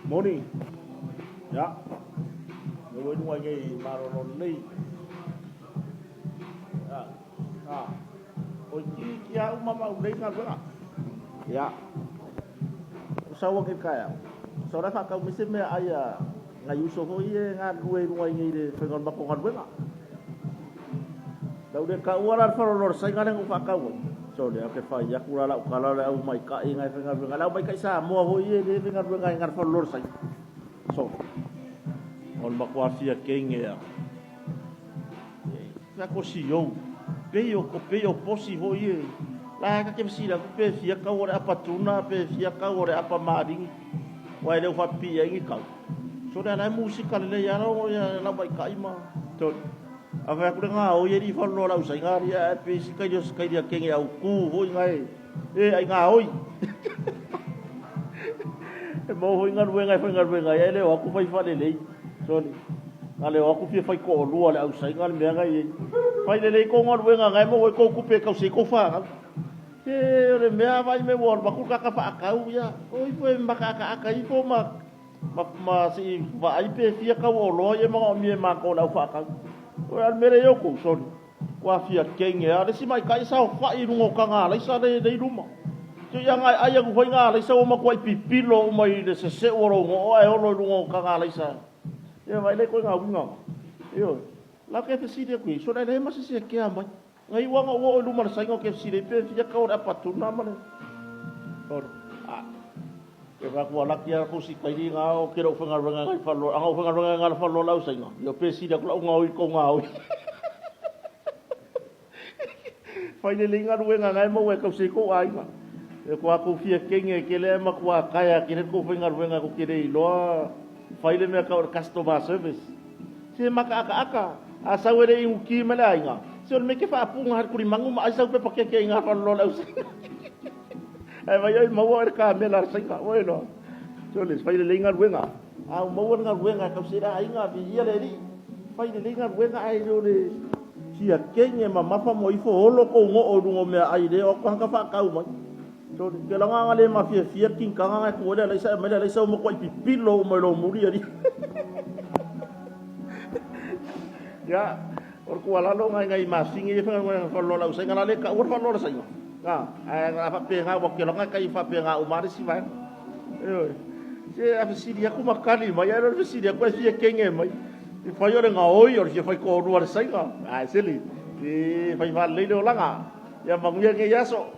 Moni. Ia. Le ua iluga i nei malolo lelei. Ia. A. O ki ki a uma ma ulei galuega. Ia. O saua ke taeao. Sa o le faatau mai se meaai a nai uso foi ia e galulue i luga i nei i le faiga o le matou galuega. Tau le taua la le faleoloa o le Saina lea na ou faatau ai. Sole, ou te fai atu la lau tala o le au maita'i na e faigaluega, le au maita'i Samoa foi ia lea e faigaluega ai i le faleoloa o le Saina. Sole, o le matua fia kenge lava. Fai atu o si ou, pei o, pei o posi foi ia. La ta te fesili atu pe fia tau o le apa tuna pe fia tau o le apa maligi, aua e le o faapipii ai ni tau. Sole, a la e musika lelei lava lau maita'i ma. Sole. A fai atu le gaoi e lii faleoloa lau saiga alii ae pei si kaili o se kaili a kenge au ku foi ngai e ai gaoi. E maua foi galuega e faigaluega ai ae le o atu fai faalelei. Sole. Na le o atu fia fai toalua le au saiga le mea ngai ai. Fai lelei kou galuega ngai maua ai kou tupe e tausi ai kou fanau. Se o le mea vai me ua alu atu le tagata faatau ia. O ifo e makaakaaka ifo ma Ma, ma se i vaai pe fia kau oloa ia e manaomia e matou le au faatau. Oi, a o le mea lea i outou, soli, ua fia kenge lava. O le isi maita'i sa ofa'i i luga o taga alaisa lea i luma. Se i agai ai atu foi ngā alaisa ua matuai pipilo uma i le sese'u o lou go'o ae olo i luga o taga alaisa. Ia vaai la i koe ngā uiga. Ioe. La ke fesili atu i ai, sole leai ma se isi e kea mai. Na iu lava ua oo i luma o le saina o ke fesili ai pe fia kau o le apatuna ma le Sole. A. Ke fai atu ua laki lava kou sikaili nga o ke lou faigaluega ngai faleoloa anga ou faigaluega ngai le faleoloa lau saina. Ia pe sili atu lau gaoi i kou gaoi. Fai lelei galuega nga e maua e tausi ai kou aiga. E kua kou fia kenge ke lea e matua kaea kele kou faigaluega kou ke le iloa fai le mea kau o le customer service. Se makaakaaka, a sau e le i uki mai le aiga, se o le mea ke faapuga hale kuli mangu ma ai sau pepa keke i ngā whalolo le ausaina. Ae vai oi maua oe le kamela a le saina, oi loa. Se o le fai lelei galuega. A u maua le galuega e tausi ai le aiga, viia le Alii. Fai lelei galuega ae le o le fia kenge mamafa mo ifo olo kou goo i luga o meaai le o atu hanga faatau mai. Sole, ke laga anga le mafiafia kinkaga nga e tu ai le alaisa e aumai le alaisa ua matuai pipilo uma i lou muli alii. Ia, o le tuualalo ngai ngai masini ia faigaluega faleoloa lau saina la le taua le faleoloa le saina. Na, ae a faapena ua ke laga kai faapena uma le isi vaega. Ioe. Se a fesili atu ma tali mai, ae le o le fesili atu e fia kenge mai. E fai o le gaoi o le fia fai toalua le saina. Ae seli, e fai faalelei le olaga. Ia manuia lenei aso.